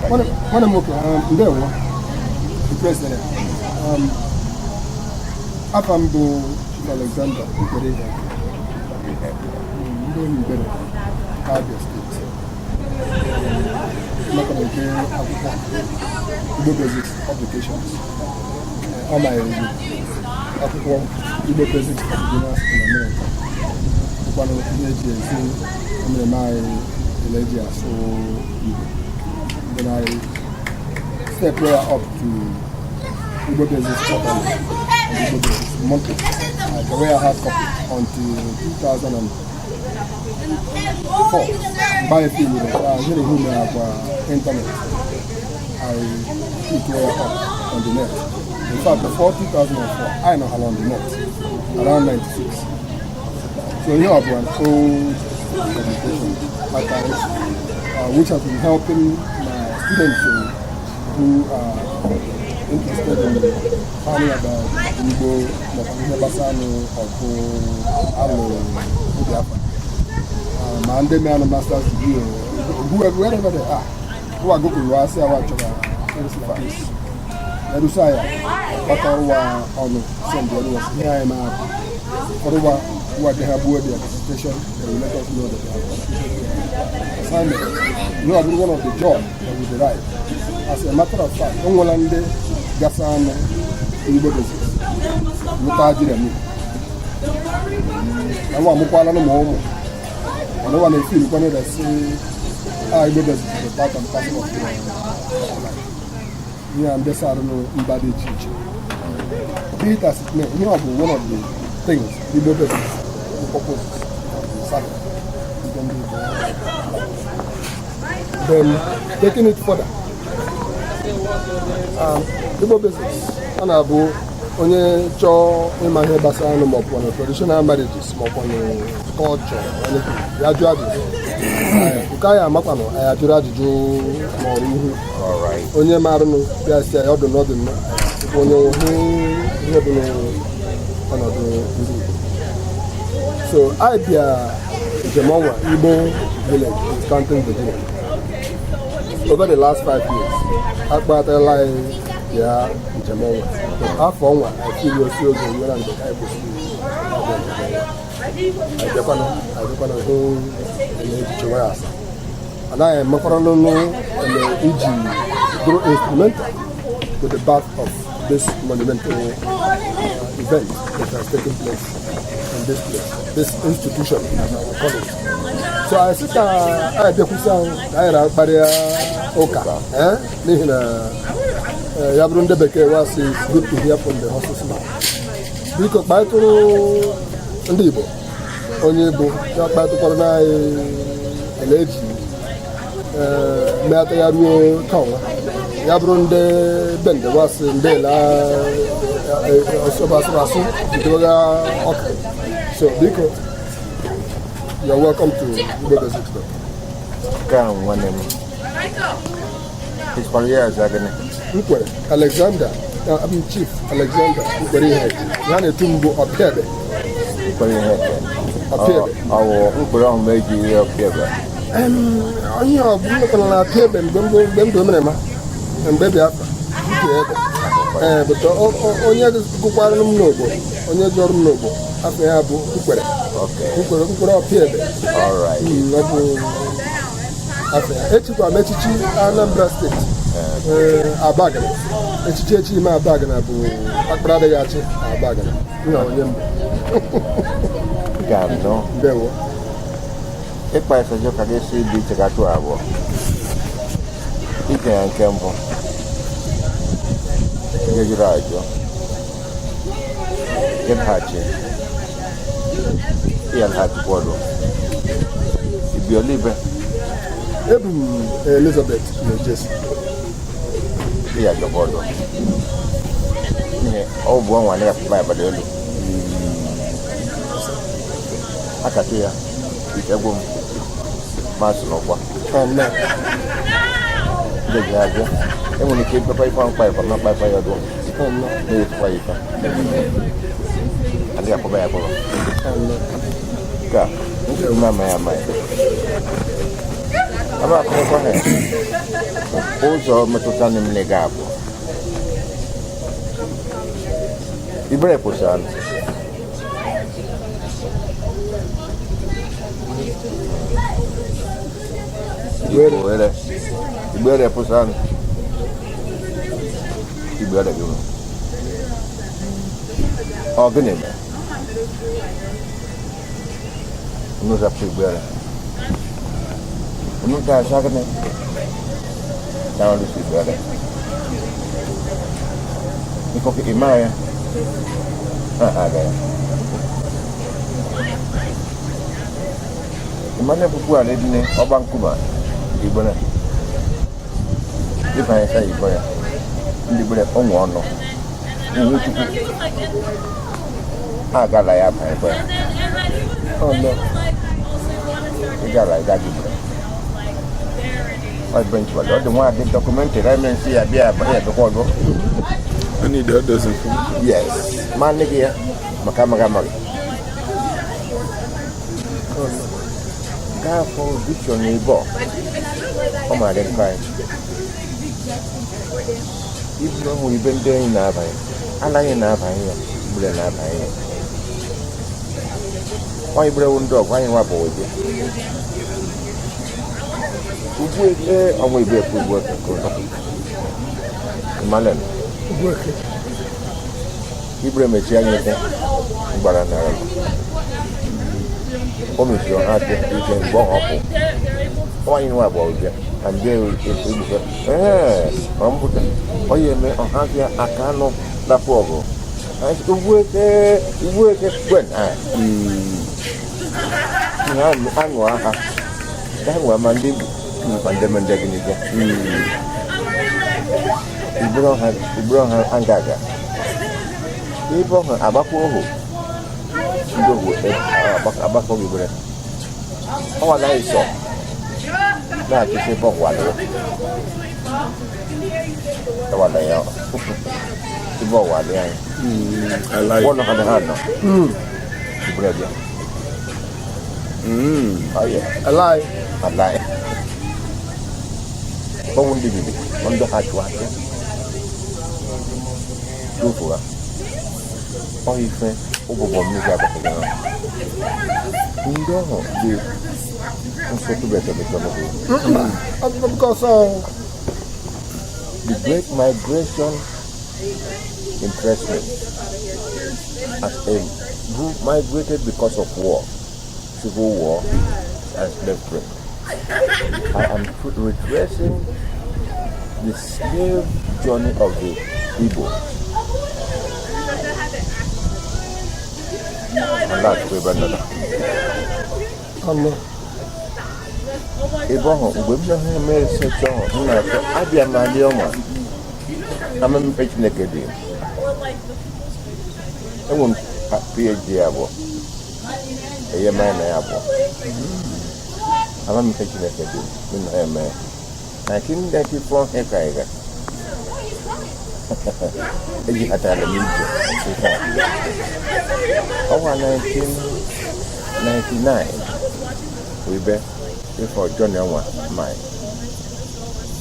Nwanne m nwoke, ndewo, the president. Afa m bụ Chief Alexander Nkwere Ihe, ndị onye Igbere, Abia Steeti. Maka nke akwụkwọ Igbo Basics Publications, ọ manyere akwụkwọ Igbo Basics for Beginners in America, bụkwanụ ihe eji ezi emereme anyị ele eji asụ Igbo. Then I step way up to Igbo Basics quarterly and Igbo Basics monthly. The way I hard copy until 2004. Mgbe anyị filiri here who may have internet, I put way up on the net. In fact, before 2004, I know how on the net, around 96. So here I have an old publication archive, which has been helping my students who are interested in finding about Igbo, maọbụ ihe gbasara ọgụ alụ Biafra. Ma ndị mere masters degree or whoever, wherever they are, who are Google asị awa chọrọ things like this. Erusa ya kpata ụwa ọnụ send ọrụ ihe anyị ma ụfọdụ wa who are they have their dissertation, they will let us know that they have completed their assignment. One of the joy that we derive. As a matter of fact, o nwere ndị gasa anụ Igbo Basics lụta Jeremy na nwa amụkwala na ụmụ mana ụwa na-efeel kwana that say, ah, Igbo Basics is a part and parcel of their life. Ihe a ndị sarụ mba dị iche iche. Be it as it may, ihe ọ bụ one of the things Igbo Basics, the purpose of the service. Then taking it further, Igbo Basics a na-abụ onye chọọ ịma ihe gbasara anụ maọbụ na traditional marriages maọbụ na culture, anything, ya jụọ ajụjụ nke anyị amakwanụ, anyị ajụrụ ajụjụ n'ọrụ ihu onye marụnụ bịa si ya ọdụ n'ọdụ mma, onye hụ ihe bụ n'ọnọdụ ndị Igbo. So anyị bịa njem ọnwa Igbo Village in Staunton, Virginia. Over the last 5 years, akpatala anyị bịa njem ọnwa. Afọ ọnwa anyị osi oge ruo na mgbe anyị kwesịrị ịbịa njem ọnwa. Anyị bịakwanụ hụ ele echiche nwa asa anaghị emekwara n'ụlọ ele iji bụrụ instrumental to the birth of this monumental event that has taken place in this place, this institution, as I will call it. So anyị sị ka anyị bịakwusi ahụ ka anyị na-akparịa ụka, n'ihi na ya bụrụ ndị bekee wa sị, "It's good to hear from the horse's mouth." Biko kparịtụrụ ndị Igbo onye bụ ya kparịtụkwara na anyị ele eji mmetụ ya ruo taa ya bụrụ ndị bende wasị ndị ele asụrụ asụ jidewaga ọka. So biko, you're welcome to Igbo Basics. Nke a, nwanne m, ịsịkwara ya aza gịnị? Nkwere Alexander, I'm Chief Alexander Nkwere ihe ya na-etu mbụ Ọpịaebe. Nkwere ihe eke. Ọpịaebe. Ọ wụ mkpụrụ ahụ ma eji ihe ọpịaebe? Ihe ọ bụ mmekọrọ na Apịaebe mgbe mbụ, mgbe ndụ mere ma mgbe Biafra nke ebe ee bụta onye gụkwara m n'ogbo, onye jụrụ m n'ogbo, afọ ya bụ Nkwere. Nkwere, Nkwere Ọpịaebe. Ọ bụ afọ ya echikwa m echichi Anambra Steeti, ee, Abagana. Echichi echi ime Abagana bụ akpara adịghị achị Abagana nna onye mbụ. Ga-anọ. Ndewo. Ịkpa ịsajọ ka ga-esi dị iche ka atụ abụọ ije ya. Nke mbụ nke jụrụ ajụ ịlaghachi ya laghachikwa ọdụ ibi olibe. Ebu m Elizabeth na Jesi. Ya jọkwa ọdụ ihe ọ bụ ọnwa na ya abalị elu akatụ ya ike gwụ m masị n'ụkwa. Amen. Ndị ji abịa enwere ike ịkpekwa ife mkpa ife na mkpa ife ya ọdụ. Amen. Na-etukwa ya ife adịghị akpọba ya akpọba. Amen. Nke a nsogbu m amaghị amaghị. Ama akụkọ ha ụzọ metụta m ga abụọ ibere kwụsịrị igbere kwụsịrị igbere gị ọ gịnị mere unu zapụ igbere unu ga-asa gịnị na ọrụ si igbere ikoke ịma ya aga ya ịmana ekwukwu ala edine ọgba nkume igbere ịbanye sa igbo ya ndị gbere onwe ọnụ ihu chukwu agala ya banyekwa ya ọnọ ịgala ịga gị gbere ọ eventually ọ dị nwa adị documented I mean si ya bịa ya bịakwa ọzọ. I need all those information. Yes, ma nne gị ya maka amaghị amaghị gaa fọ vision ebe ọ ọ ma dị nkọ anyị ibu ọhụrụ ibe ndị enyi na-abanye anaghị na-abanye ya igbere na-abanye ya ọ igbere wụ ndị ọgụ anyị nwa bụ oje ugbu eke ọnwa ibe ekwu ugbu eke ka ụtọ ịmalem Ugwueke. Ibre mechie anya ike gbara nara o mechiri ha aka ike mgbe ọ hapụ nwaanyị nwa abụọ bịa na mgbe egbufe ee ọ mpụta ọ ya eme ọhafịa aka anụ dapụ ọgụ ugwu eke ugwu eke gwen ihe aṅụ aha ga ma ndị ma ndị ndị gịnị gị igburu ha aga aga ebe ọhụ agbakwa ohu ndị ohu agbakọ gị bere ọwa na ịsọ na-achịsị ebe ọhụ alụọ ọwala ya ebe ọhụ alụ anyị. I like. Wọ́n ha ha nọ ibere bịa ọyẹ Alai. ala ọnwụ ndị bibi ndị ha chụọ achụ tufu ha ọ ife ụbụbọ mmiri agbapụghị ha ndị ọhụ dị nsọtụ betọbetọ. Because The Great Migration interests me as a group migrated because of war, civil war, and slave trade. I am retracing the slave journey of the Igbo. And that's where we're at. Ọnọ. Ebe ahụ mgbe m na-ahụ eme research ahụ m na-achọ abịa m adị ọma amamife Chineke dị enwe m PhD abụọ enye m na ya abụọ amamife Chineke dị m na eme 1994 he ka anyị ga ejikọtara m ije ife a. Ọnwa 1999 wibe ifo John ọnwa mai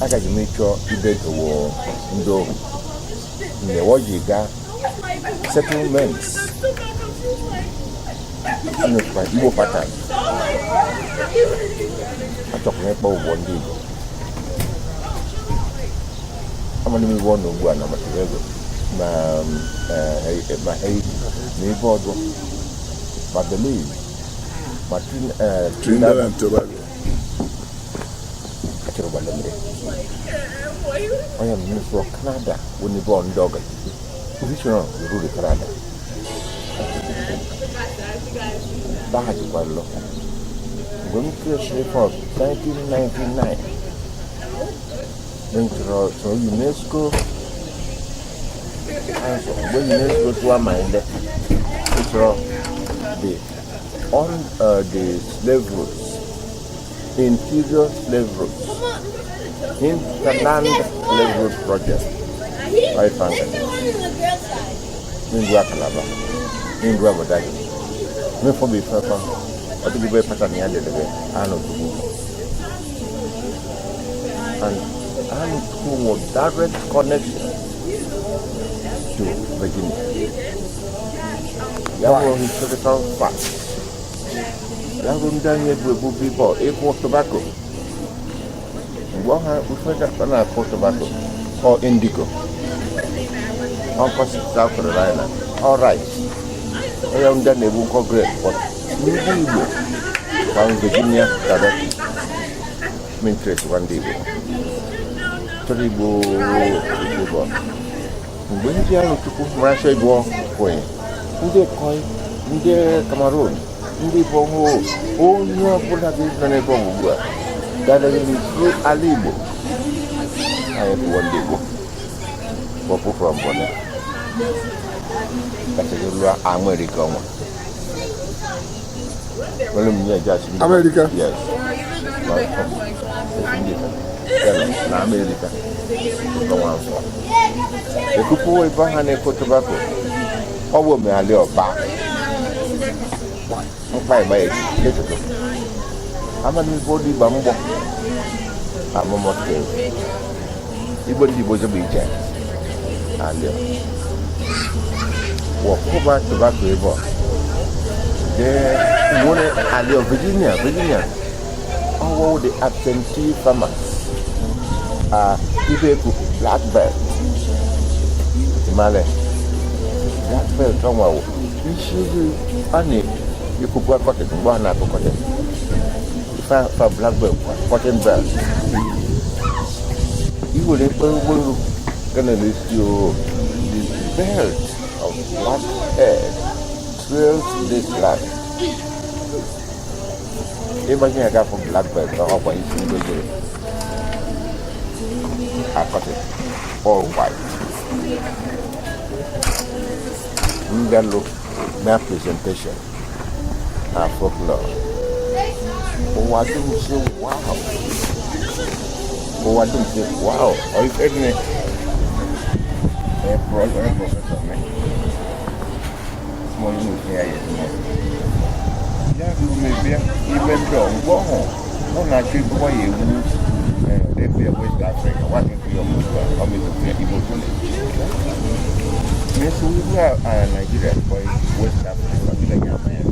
agaghị m ịchọ ibe dowo ndị ohu mgbe wọ́n ji gaa settlements nụkwa Igbo pattern achọkwara m ịkpọ ụgbọ ndị Igbo amana m ibe ọ nọ ugbu a na Montenegro ma ma Haiti ma ebe ọdụ ma Belize ma Trinidad and Tobago. Achọrọ gbala mmiri onye mmiri Canada wụ n'ebe ọ ndị ọga vision ruru Canada laghachikwalụ mgbe m kresịrị fọs 1999 m chọrọ UNESCO Council mgbe UNESCO tụwa ma ndị chọrọ the on the slave routes, interior slave routes, hinterland slave route project I found it n'Indua Calabar, n'Indua Badagry mefọ bụ ife fa ọ dịghị ebe pata na ya dedebe anụ tupu And Arochukwu nwere direct connection to Virginia. Ya bụ historical fact. Ya bụ ndị anyị ebu ebu bibọ ịkwụ tobacco. Mgbe ọha ife a na-akụ tobacco or indigo. Ọkọ South Carolina, all rice. Onye ndị a na-ebu nkọ grape, but ndị Igbo from Virginia direct interest gwa ndị Igbo. Chọrọ Igbo Igbo bụ mgbe ndị Arochukwu mara Igbo kwenye ndị Koi, ndị Cameroon, ndị Igbo ọhụụ, onye ọbụla gị nọ n'ebe ọ ugbu a gadagịrị through ala Igbo. Anyị bụwo ndị Igbo bọpụ from Bonny kachasị lụọ America ọnwa. Wele m nye judge ndị America? Yes. Ndị na America ọnwa afọ. Ekupu ebe ha na-ekpo tobacco. Ọ bụ omenala ọba. Mkpa ịgba etoto. Amadi ife olu igba mgbọ. Amụmọke. Igbo ndị Igbo zọbụ iche. Alio. Wọ kụba tobacco ebe ọ. De nwere Alio Virginia, Virginia. Ọwọ́ the absentee farmers. Ife ekwu black belt. Ìmàlẹ̀. Black belt ọnwa wụ. Isi a na-ekwukwa cotton mgbe a na-akụ cotton. Ife fa black belt kwa cotton belt. Iwere mkpụrụ ụgbọelu ga na esi o the belt of black hair trails this land. Ịgbanye ya gafụ black belt ọkwa isi ndị jere akọtị all white. Mbịalụ mee presentation na folklore. Ụwa dum sị wow. Ụwa dum sị wow. Ọ ife dị professor me. Small news ya yẹ mọ. Ya ló mebia ibe ndị mgbe ọhụ ọ na-achọ ebe ọ ya ewu ebe West Africa wa kekere ya ọmụgwọ ọ mepụta Igbo village. Meso ugbu a Nigeria kpọ West Africa village ama ya.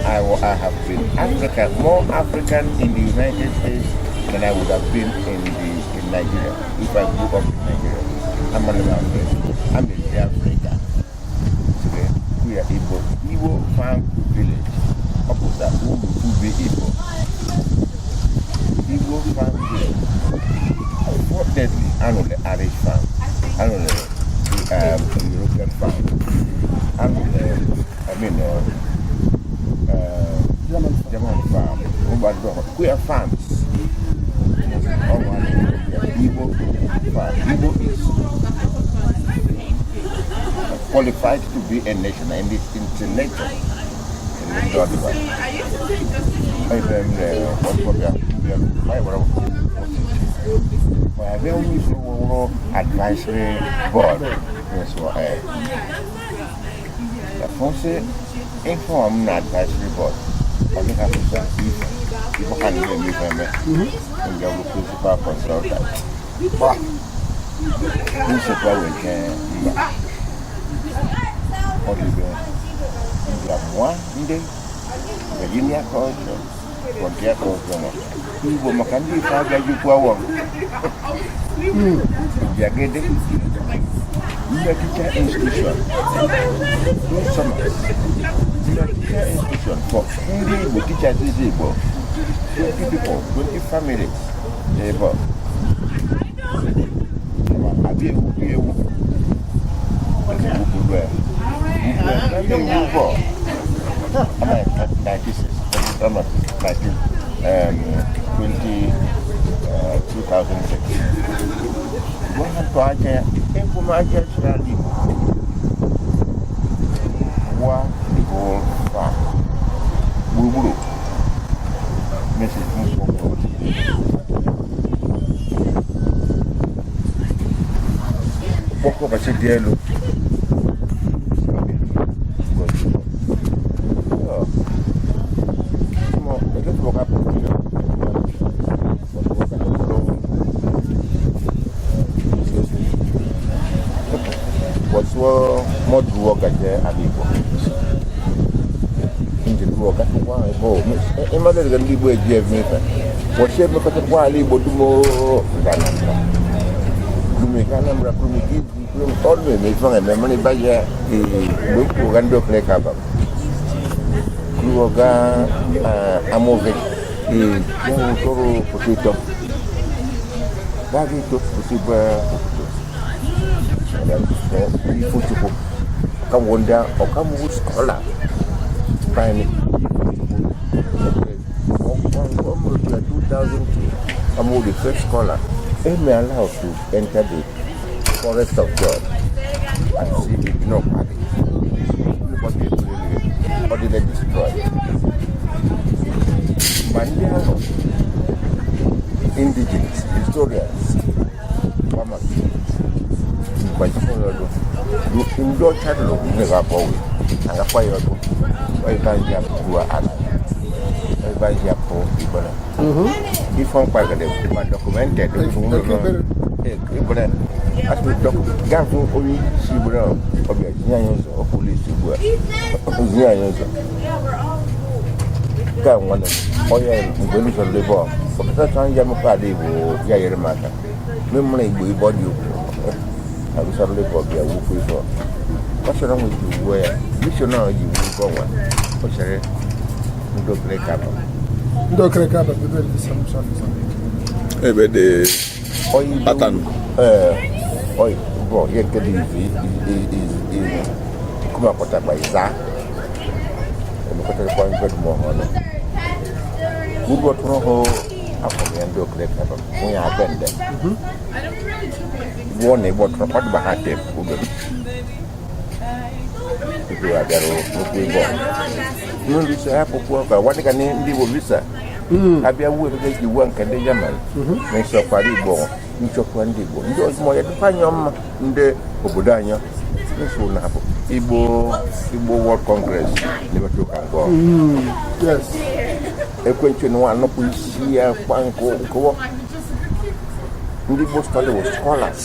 I have been African, more African in the United States than I would have been in Nigeria if I grew up in Nigeria. I'm an African. I'm a Africa. Today, we are Igbo. Igbo farm village. Opposite Ubi Igbo. Igbo farm village. Unfortunately, I know the Irish farm. I know the European farm. I know the, I mean, German farm. German farm. Queer farms. Igbo farm. Igbo is qualified to be a nation and it's intellectual. Advisory board. Yes, well, the Fonse inform advisory board. I think I if you can hear me from me, and you principal consultant. Principal we can mwa ndị Virginia culture, Frontier culture Igbo maka ndị ife abịaghịkwu awọ bịagede Mmetụta institution those summers Mmetụta institution for ndị Igbo teachers Igbo 20 people 20 families ebe abịa ewu ewu ewu bọ ama 96 ama 19 20 2006 gwa ha aja ya ekwu aja siri ala Igbo wa the whole farm gburugburu message mkpọkpọ kpọkọ ụbọchị dị elu Mọdụ ọgaje ala Igbo njedụ ọgatụkwa ebe ịmadụ ndị Igbo eji eme ife wọchị emekọtakwa ala Igbo dum ga Anambra kurumika Anambra kurumika izi kurumika ọdụ eme ife ọ eme mana ịbaje mgbe m kwuru ga ndị okere ka aba kuru ọga amove ya wụ tọrọ potato baga ito potato Ifochukwu ọkamgwụ ndị ọkamgwụ scholar banyị Ifochukwu 2002 I'm the first scholar Eme allowed to enter the forest of God and see the no party. Nobody really destroyed. Ma ndị ahụ indigenous historians farmers gbajikọrọ ndị ọcha lụrụ nne ga abụọ wee agakwa ya ọdụ ebe anyị apụ ala ebe anyị apụ igbere ife mkpagide ma documented igbere asị gafụ onye isi igbere ọbịa zinye anyị ụzọ polisi ugbu a zinye anyị ụzọ ka nwanne onye mgbe m sọrọ ebe ọ ọkachasị anyị ya mekwa ala Igbo ya nyere m aka memụrụ Igbo ibe ọ dị ukwu abisọrọ ebe ọbịa wukwu ife ọ chọrọ nwe ji wuo ya bishọn ahụ ji wuo ife ọnwa ọ chere ndị okere ka bụ Ndị Okereke aba ebe dị sam. Ebe dị Oyi pattern. Ee, oyi bụ ihe nke dị izu kuma pụtakwa ịza emekọtarakwa ife dị m ọhụrụ ugbo tụrụ hụ afọ ya ndị okere ka bụ nwunye abịa nde gwụọ na ịgbọ tụrụ kwadụba ha tem ube tupu ya bịara okwu ịbọ mmiri sọ ya pụpụ ka wadịka ndị Igbo visa abịa wuo ebe eji wuo nke ndị German na nchọkwara Igbo nchọkwa ndị Igbo ndị ọzọ ya dịkwa anya mma ndị obodo anyị nsogbu na-abụ Igbo Igbo World Congress na-emecha ụka ngọ Yes. ekwentị nwa anọpụ isi ya kwa nkụwọ ndị Igbo study wụ scholars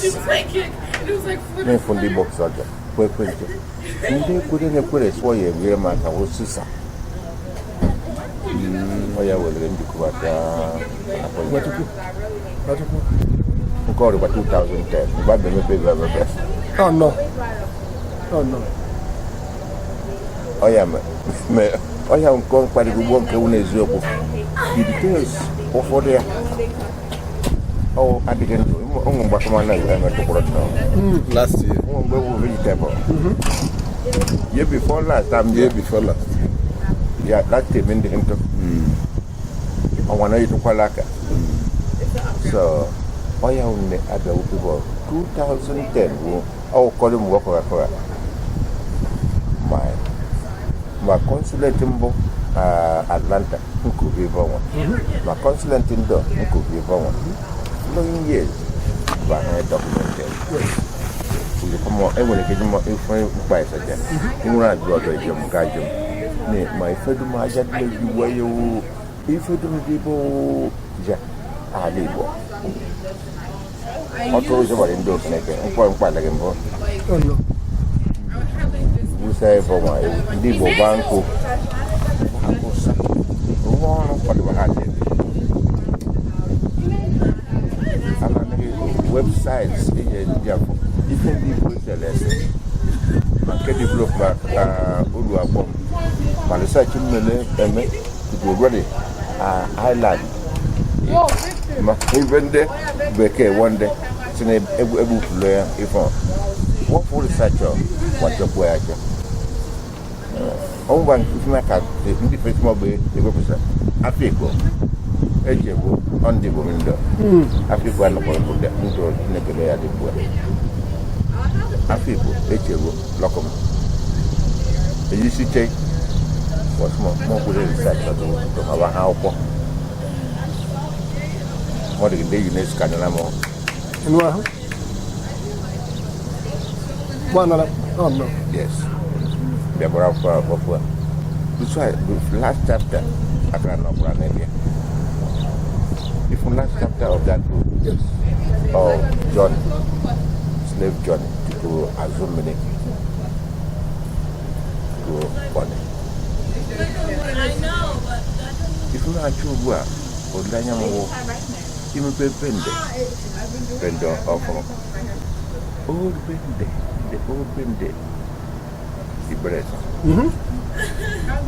na-efu ndị Igbo sọja kwa ekwentị ndị ekwere na-ekwere sụọ ya enyere m aka wụ sisa ọ ya were njikọbata Nwachukwu. Nwachukwu. Nke ọrịkwa 2010 mgbe a ga-emepe ebe emepe. Oh no. Oh no. Ọya ọya nke mkparịgo ugbo nke wụ n'eziokwu the details ụfọdụ ya ọ adịghị ndụ ụmụ mgbakọma na emetụkwara nnọọ. Last year. Ụmụ mgbe wụ vegetable year before last I'm Year before last. Ya last time ndị ntụ ọnwa na ịtụkwala aka so ọya nne abịa wukwu bụ 2010 wụ ọwụkọrọ m ọkọrọ akọrọ ma consulate mbụ Atlanta nkobi ebe ọnwa ma consulate ndọ nkobi ebe ọnwa following years bụ ahụ documented enwere ike ife mkpa ịsaja nwere ajụ ọdọ ijem ga jem ma ife dum aja dị eji wee yewu ife dum dị bụ ja ala Igbo ọtụrụ ụzọ gbara ndị okeneke mkpọ mkpa adịghị mbụ. Oh no. Wusa ebe ọnwa ndị Igbo gbaa nkụ akwụsa rụọ ọrụ kwadebe ha dị a na-anaghị websites eji eji afọ ife ndị Igbo sere ese ma nke develop ma olu agbọ ma research mmele eme tupu already island ma ife ndị bekee wonde si na egbupụrụ ya ife wọ́pụ research ọ wachọkwa ya achọ ọnwụgba nke ka ndị fesmọ bụ ewepụta afọ Igbo eji egbu ọ ndị Igbo ndụ afọ Igbo anọkwara ndụ Chineke ya dịkwu afọ Igbo eji egbu lọkọm ejisiche mọkwụrụ research ọdụ ha ha akwụkwọ mọdụ ndị UNESCO anara m. Enu ahụ. Gbanara. Oh no. Yes. Bịakwara akwụkwọ akwụkwọ a. Besides, the last chapter, akara na ọkwara n'ebe. If the last chapter of that book Yes. of journey, slave journey, tupu azụ mmiri. ruo Bonny. Ife na-achọ ugbu a, olileanya m wụ imepe Bende, Bende ọfụrụ. Old Bende, the old Bende, Igbere.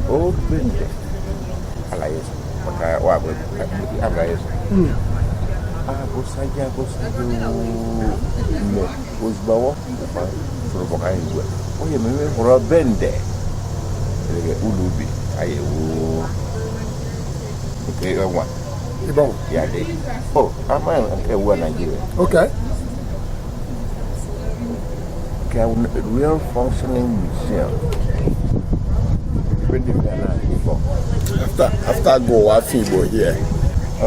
Old Bende, Alaye, maka wa bụ Alaye. Agụsaja agụsaja ooo mme ozugbo fụrụ bọka anyị ugbu a. Onye mmemme hụrụ Bende, elege ụlọ ubi anyị ewu nke ọnwa Ibom. ya dị. Oh, ama nke ewu a Nigeria. Okay. Nke a real functioning museum. Ife ndị bịa na Igbo. After go afọ Igbo here.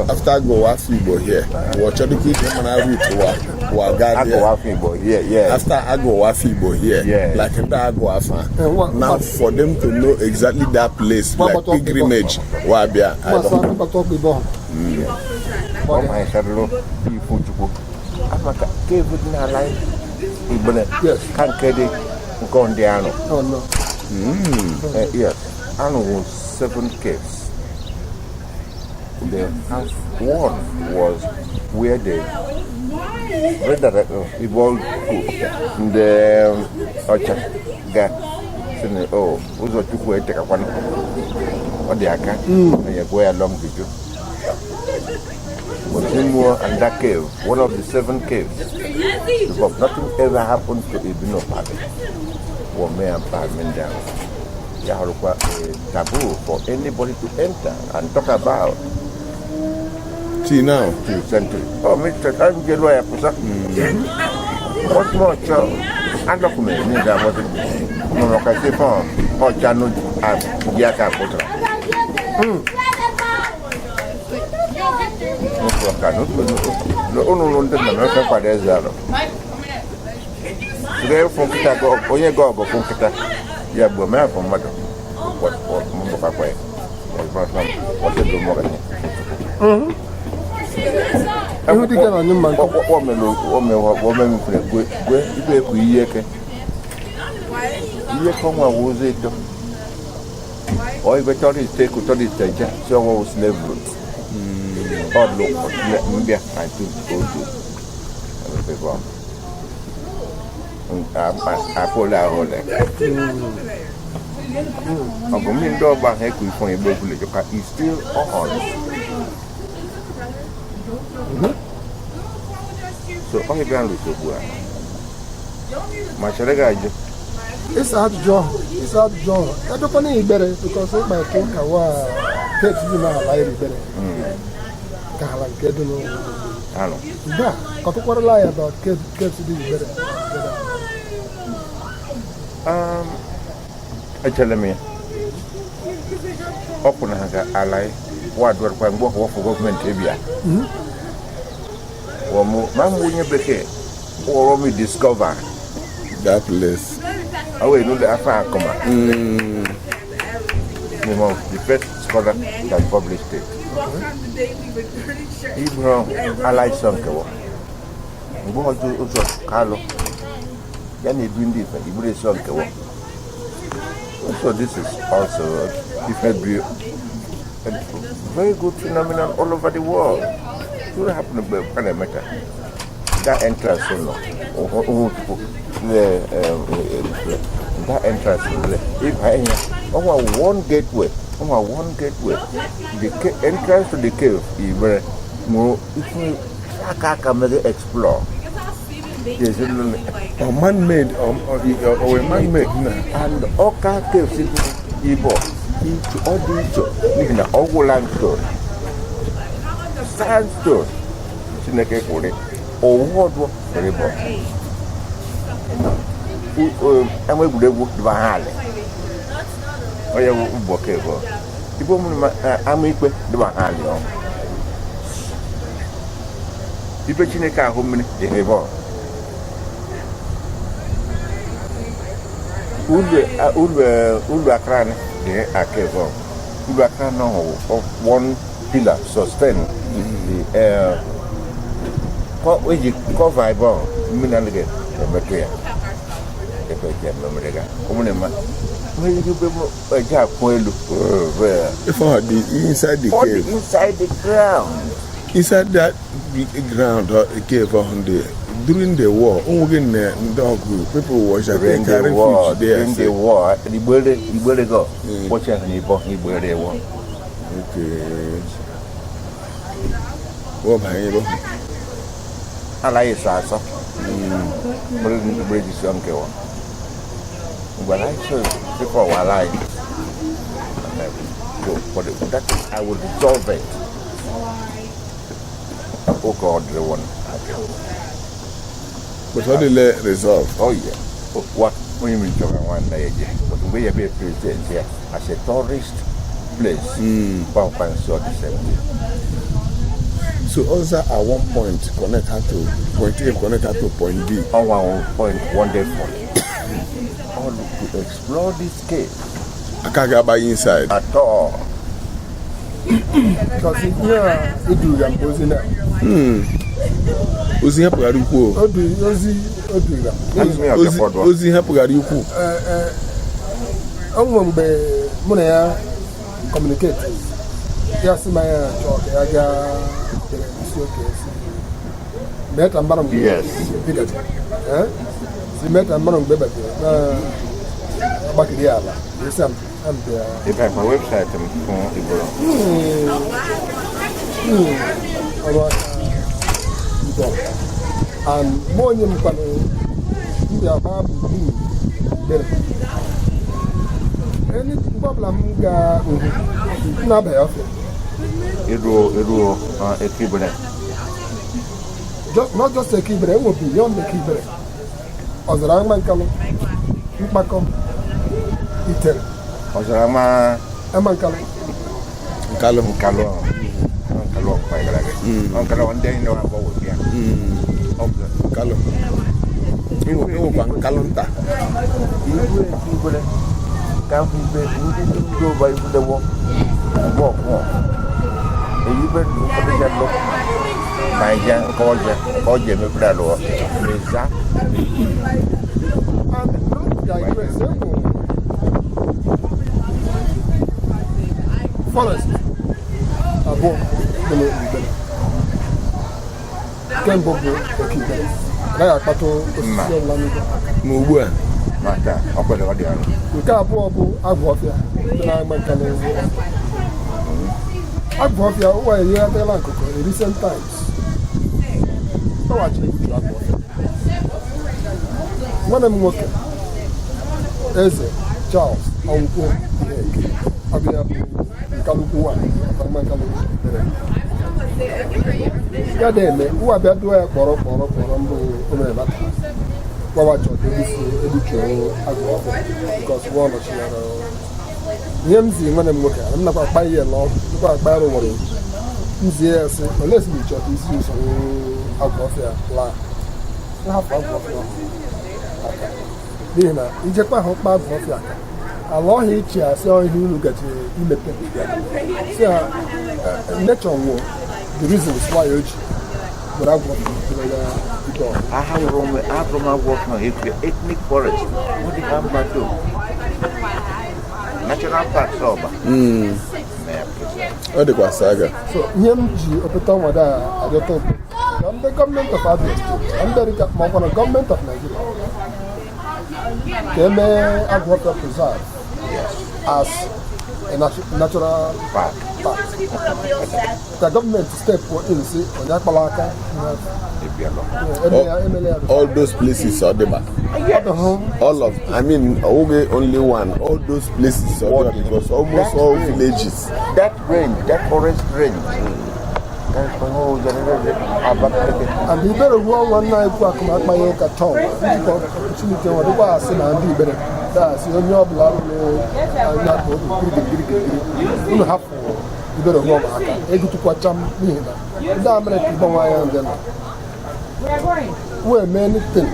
After go afọ Igbo here. Wọ chọrọ ije mara route wa wa ga Agụwa there. afọ Igbo, yeah. After agụ afọ Igbo here. Yeah. Like ndị agụ afọ. Now What- for them to know exactly that place, What like about Igbo? pilgrimage, wa bịa. I Gbasa don't. mkpata ọkụ Ibom. Ọ ma ịsarụrụ ifu Chukwu. Ama ka cave dị n'ala Igbere Yes. ka nke dị nke ndị anụ. Oh no. Yes, anụ wụ seven caves. The house one was where the Igbo ndị ọcha ga sị na oh, ụzọ Chukwu etekakwana ọ dị aka onye gụọ ya long juju. Ozimuo and that cave, one of the seven caves, because nothing ever happened to Ibino Pabi or me and Palmin down. Ya hụrụkwa a taboo for anybody to enter and talk about See now. to century. Oh, Mr. I'm jelo ya kusa. What more cho? Andok me ni da mo mo mo ka se fon o chanu a ya ka kotra. No ko ka no no no no ndị na ka kwado eze alọ. Tụrụ fún nkịta go onye go ọgụ fún nkịta ya gbuo mee afọ mmadụ. Mbọ ka kwa ya. Ọ sị do mo ka ni. Ihu dike na anyụ mma nke. Wọ́n mfere gwe gwe ibe ekwu ihe eke ihe ka ọnwa wụ ụzọ eto ọ ibe tourist eku tourist eje si ọnwa wụ slave route ọ lụ mbịa 1902 emepe bọ afọ ole ahụ ole ọgụ mmiri ndị ọgba ahụ eku ifo igbo ekwule jọka is still on. So ọ ịbịa nrụzi ugbu a ma chere gị ajụ. Ịsa ajụjụ ọhụ, ịsa ajụjụ ọhụ. Edokwana Igbere because ịkpa eke ụka wa caves dị n'ala iri Igbere. Ka ala nke dị n'ụlọ. Anụ. Mgbe a, kọtụkwarala ya about caves dị Igbere. Echere m ya ọ pụ na ha ga ala wa dụrụkwa mgbe ọhụ wọfụ gọọmenti ebia wọ́n mú máa ń wúnyẹ bekee wọ́n mi discover That place. Àwọn ènìyàn lè afa akọma ni mo the first scholar that published it. Ibro alaịsọ nkewa mgbe ọjọ ụzọ kalụ ya na-edu ndị ife iburu esi nkewa. So this is also different, a very good phenomenon all over the world. What happened to Panamata? That entrance, no, that entrance, if I one gateway, one gateway, the entrance to the cave is very more. If you explore, there's a man-made or a man-made, and Oka caves Igbo, ọ dị iche n'ihi na ọ gwụla limestone, sandstone, Chineke kwụrụ owu ọdụ were bọ. Ama egwuregwu dịba ha alị. Onye bụ ụbọchị bụ Igbo mụrụ ama ikpe dịba ha alị ọ. Ibe Chineke ahụ mmiri dị ebe ọ. Ulu akra dị aka ebe ọ. Ulu akra nọ one pillar sustain the air. Eji cover ebe ọ mmiri anaghị emetụ ya. Efe eji ememere ga. Ụmụnne ma Eji akwụ elu. If I the inside the All the cave, inside the ground. Inside that ground cave on there during the war, onwe na ndị ọgụ people was During take the war, refuge there. during the war, Igbere go. Watch out, Igbo, Igbere war. Okay. Wọ́n bá yín lọ. Ala yi sọ asọ. Bere Igbere ji sọ nke wa. Mgbe anyị sọ before wa ala anyị. So for the, that I will resolve it. Oge ọ dịrị one. But ọ dịle resolve. Oh yeah. Oh, what onye mi chọrọ nwanne ya je. But mgbe ya be president ya as a tourist place. Kpamkpam so the same thing. So also at one point connect her to point A, connect her to point B. On 1 point 1 day for all to explore this cave Aka ga-agba inside. At all. Because ihe a eduga m ozi na Ozi ihe pụghara ikwu o. Ozi o duga m. Asị m ya Ozi ọbịa fọdụ. Ozi ihe pụghara ikwu. O nwere mgbe mụ na ya communicate, ya sị ma ya chọọ ka ya gaa dere isi oke si mee ka mara mgbe ịgaji. Eh? Si mee ka mara mgbe bajere na agbakiri ala esi am am bịa. In fact, my website m fún Igboro. Ọrụ aka mbọ and mụ onye m kwanụ m bịa gbaa gburugburu Igbere. Mgbe ọbụla m gaa uhu m na-abanye ọfịa. Iruo Ekibere. Not just Eke Igbere, enwe beyond Eke Igbere, ọzara ama nkalụ mkpakọ itere. Ọzara ma ama nkalụ. Nkalụ. Nkalụ. Nkalụ ọkwa gara aga. Nkalụ ndị anyị na-abọ wụ ya. Ọ bụ Nkalụ. Enwekwa nkalụ nta. Iru Ekibere. Ka ahụ ibe ndị ndị ọba ibudewo ọgbọ ọkwọ. Èyí bẹ́ẹ̀ ló kọ́ bí lọ. Naija nke ọjẹ nke ọjẹ emepere alụọ. Eza. And not digress, enwe forest abụọ dị n'Igbere. Nke mbụ bụ Eke Igbere, anaghị akpatụ osisi ọbụla n'ugbo. Ma ugbu a Maka ọ kwere ọ dị arụ. Nke abụọ bụ Agụ Ọfịa dị na-agba nkalụ. Agụ Ọfịa ụwa enyeghatala nkụkụ in recent times, ọwachi egbutu Agụ Ọfịa. Nwanne m nwoke, Eze Charles Ọnwụkwụ Iheke, ọ bụ ya bụ Nkalukwu wa ọma Nkalụ mere ya na-eme ụwa bịa duo ya kpọrọ kpọrọ kpọrọ mbụ omenala gwawa chọrọ ka egbutuo Agụ Ọfịa because nwa ọnọchinyere ihe m zi nwanne m nwoke m nakwa akpa ihe lọ nakwa akpa arụ nwere m zie ya sị olee esi m chọrọ ka isi usoro Agụ Ọfịa laa nhapụ Agụ Ọfịa aka, n'ihi na ijekwa ahụ kpa Agụ Ọfịa aka ala ọhịa ichi asị ọhịa unu gaji imepe si ha nature nwụọ, the reasons why o ji were Agụ Ọfịa mere ya ibe ọhịa. Ahụrụ m abụrụ m agwọ ọfịa ekwe ethnic forest. Ọ dị ka mgbado. National Park Ọba. Na Ọ dịkwa saga. So ihe m ji opeta nwada a arịọta okwu ka ndị gọọmenti of Abia Steeti ka ndị dịka ma ọkwa na gọọmenti of Nigeria ka emee Agụ Ọfịa preserve as a natural park. Park, ka gọọmenti step in si onye akpala aka Ebialọ. emele ya. All those places ọ dịba. Ọ dị hụ. All of, I mean, oge only one, all those places ọ dịba because almost all villages. That range, that forest range. That's the whole generation. Abakaliki. And Igbere ruo ọnwa nna ekwu akụmakpa ya ụka chọọ njikọ opportunity nwa dịkwa asị na ndị Igbere daasị onye ọbụla lụrụ anya ka obi girigirigirigiri unu hapụ Igbere ruo ọma aka egutukwacha m n'ihi na ndị Amerịka ịgbanwe anya ndị nọ wee mee anything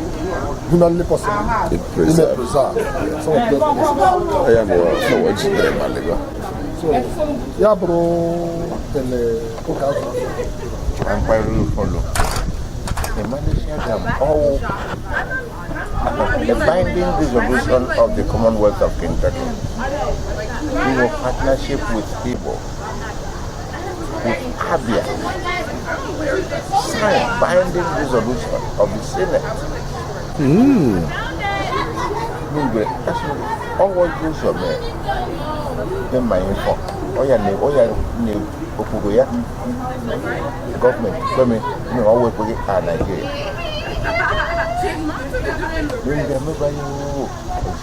humanly possible It ime preserve. Preserve some of those places. Ọ ya bụ ọwọ jidere ma lego. So ya bụrụ ele ụka Agụ Ọfịa. Enquiry follow. The manager them all. A binding resolution of the Commonwealth of Kentucky in a partnership with Igbo, with Abia, signed binding resolution of the Senate. N'igwe, that's what ụzọ mere dị mma info. Ọ ya na okpukpe ya gọọmenti kweme na ọ wepụghị a Naijiria. Mgbe mebanye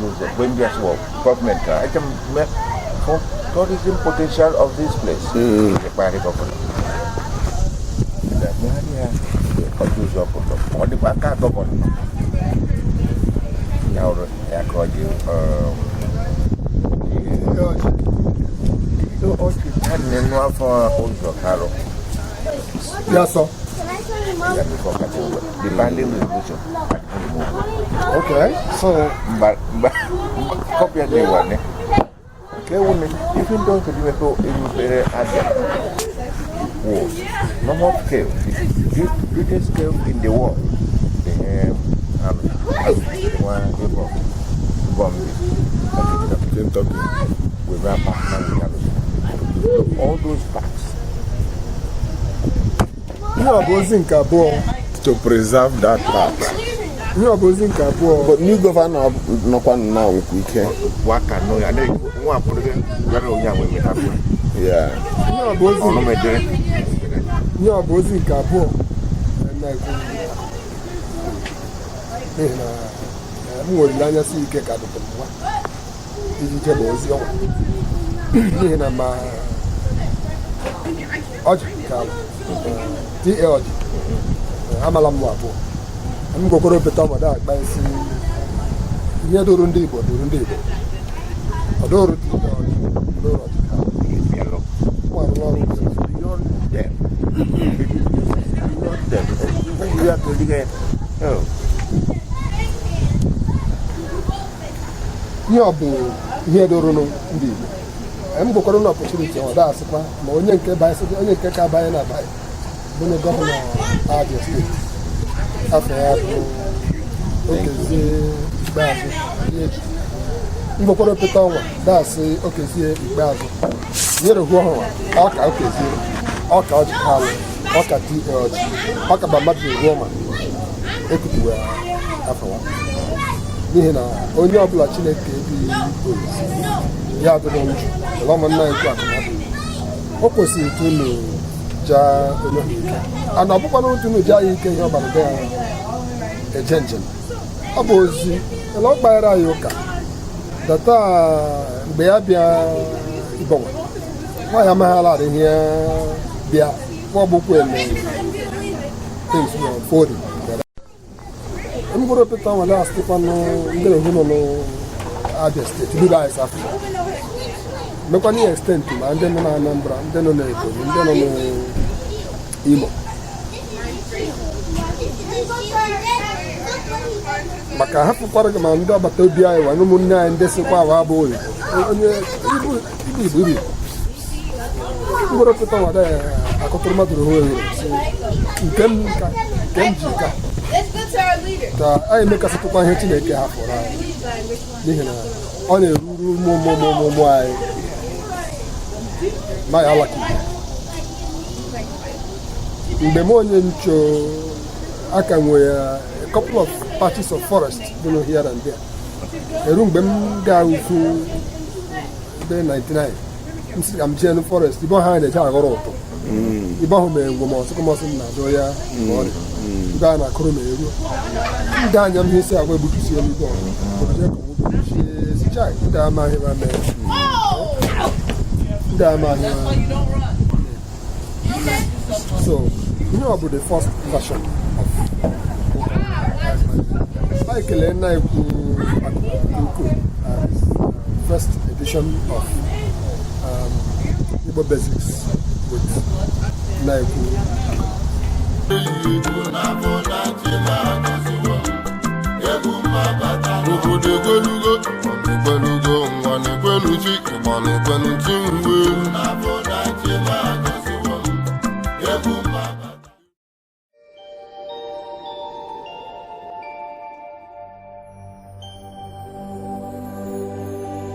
ụzọ mgbe ndị asị gọọmenti a eche m for tourism potential of this place. Ekpegharị gọvanọ. Megharị ya ọjọ ụzọ pụtara ọ dịkwa aka gọvanọ ya ọrụ ya ka ọ dị ọchị nínú afọ ụzọ karụ Ya sọ. Ya before kacha the binding resolution. Okay, so Mba mba kọpịa dị wane nke wune even though nke dị mepe emepere Abia was normal scale, the greatest scale in the world, the and one Igbo Bombi Kentucky. We were partner with to develop all those parks. Ihe ọ bụ ozi nke abụọ. To preserve that part. Ihe ọ bụ ozi nke abụọ. But new governor nọkwa now nwekwa ike. Waka no ya nwa apụrụ gị yọrọ onye ahụ emeta. Ihe ọ bụ ozi Ọnụ medere. Ihe ọ bụ ozi nke abụọ na-ekwu n'ihi na m nwere olileanya si ike ka dịtụ m nwa iji jebe ozi ọnwa n'ihi na ma ọjị ka ta ọjị amala m abụọ m gwakwara opeta ọmọdụ akpa isi ihe doro ndị Igbo doro ndị Igbo ọ doro ta ọjị ọ doro ọjị ka Bịalụ. Mụ arụrụ ọrụ. Beyond them. Beyond them. You have to dig. Oh. Ihe ọ bụ ihe doro ndị Igbo m gwakwara na opportunity ọ da-asịkwa ma onye nke onye nke ka banye na abanye bụ na gọvanọ Abia steeti afọ ya bụ Okezie Ikpeazụ ihe eji m gwakwara opeta ọnwa dasị Okezie Ikpeazụ nyere hụ ọhụrụ ọka Okezie ọka ọjị kalụ ọka di ọjị ọka ba mmadụ eruo ma ekutuwe afọwa n'ihi na onye ọbụla Chineke ebighị ozi ya adịrị njụ ele ụmụnna ekwu akụnabụ o kwesịrị ịtụ unu jaa onye ahụ ike ana ọ bụkwana otu unu jaa ya ike ihe ọ gbara ya eje njem ọ bụ ozi ele ọ kpaghara anyị ụka data mgbe ya bịa Ibonwa nwaanyị amaghị ala ihe bịa ọgbụkwu eme things were unfolding. Mkpụrụ pịta nwere asịkwanụ ndị na nọ n'Abia steeti bido anyị South Africa mekwana ihe extent ma ndị nọ na Anambra, ndị nọ n'Ebonyi, ndị nọ n'Imo maka ha fụkwara gị ma ndị agbata obi anyị wa ụmụnne anyị ndị sịkwa awa abụ oyibo onye ibu Igbo ibu mkpụrụ pịta nwere akụtụrụ mmadụ ruo ehere nke m ka nke m ji ka ka anyị mekasịtụkwa ihe Chineke hapụrụ anyị n'ihi na ọ na-eruru ụmụ ụmụ ụmụ ụmụ anyị ma ya alaka mgbe m onye ncho aka nwere a couple of patches of forest dị no here and there eru mgbe m gaa ukwu ebe 99 m sị ka m jee forest ibe ha na-eje aghọrọ ụtọ ibe ahụ ma enwe ma ọsịkọmọsị m na-adọ ya ma ọ dị ibe a na-akụrụ ma eruo ndị anya m ihe isi agwa egbutusie m ibe ọzọ ndị amaghị ma mee ndị amaghị ma. So ihe ọ bụ the first version of anyị kelee nna ekwu ukwuu as first edition of Igbo Basics with Nna-Ekwu. Obodo egwelugo.